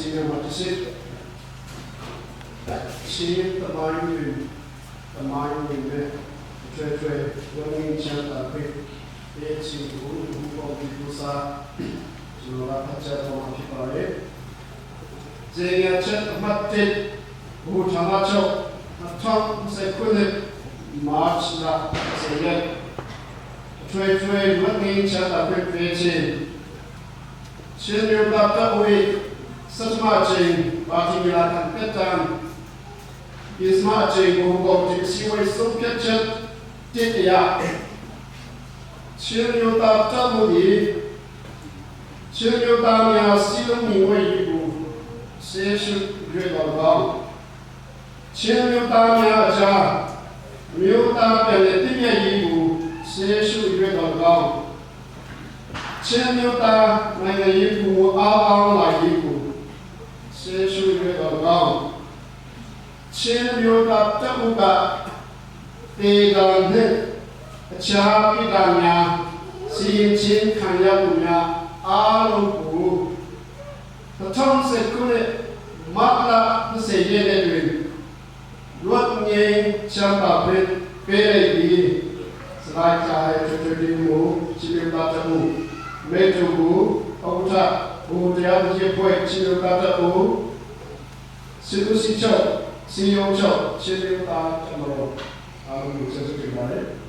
ချင်းမှာတစ်စစ်ချင်းတမိုင်းတွင်တမိုင်းတွင်နဲ့ထွေထွေဝင်းင်းချမ်းသာခွင့်ပေးခြင်းကိုဘူပေါ်ဒီပူစာကျွန်တော်ကဖတ်ကြားတော်မှာဖြစ်ပါတယ်။ဇေယျချက်အမှတ်1ဘူဌာနချုပ်2010ခုနှစ်မတ်လ10ရက်ထွေထွေဝင်းင်းချမ်းသာခွင့်ပေးခြင်းရှင်မြို့တာတဝေစတမချင်းပါတီမီလာခံတက်တန် ပစ္စမအချိန်ကိုကောဒီစီဝေဆုံးဖြတ်ချက်တစ်ရာချင်းမျိုးသားတမှုဒီချင်းမျိုးသားများစီလုံးညီဝဲရေးကိုဆေးရှုရွေတော်ကောင်းချင်းမျိုးသားများအကြားမျိုးသားပြန်လည်တည်မြဲရေးကိုဆေးရှုရွေတော်ကောင်းချင်းမျိုးသားနိုင်ငံရေးကိုအားကောင်းလာရေးကိုဆေးရှုရွေတော်ကောင်း ချင်းမျိုးသားတမှုကတေတော်နှင့်အခြားပိတာများစီရင်ချင်းခံရမှုများအားလုံးကို2010ခုနှစ်မတ်လ20ရက်နေ့တွင်လွတ်ငင်းချမ်းသာပေးပေးလိုက်ပြီးစလိုက်ချာရဲ့ထွထွတီမူချင်းမျိုးသားတမှုမေတူကူဥက္ကဋ္ဌဘူတရားကြီးဖွဲ့ချင်းမျိုးသားတမှုစီဦးစီချုပ်စီယုံချုပ်ချင်းမျိုးသားတမတော်အားလုံးကိုဆက်စပ်ပြပါတယ်။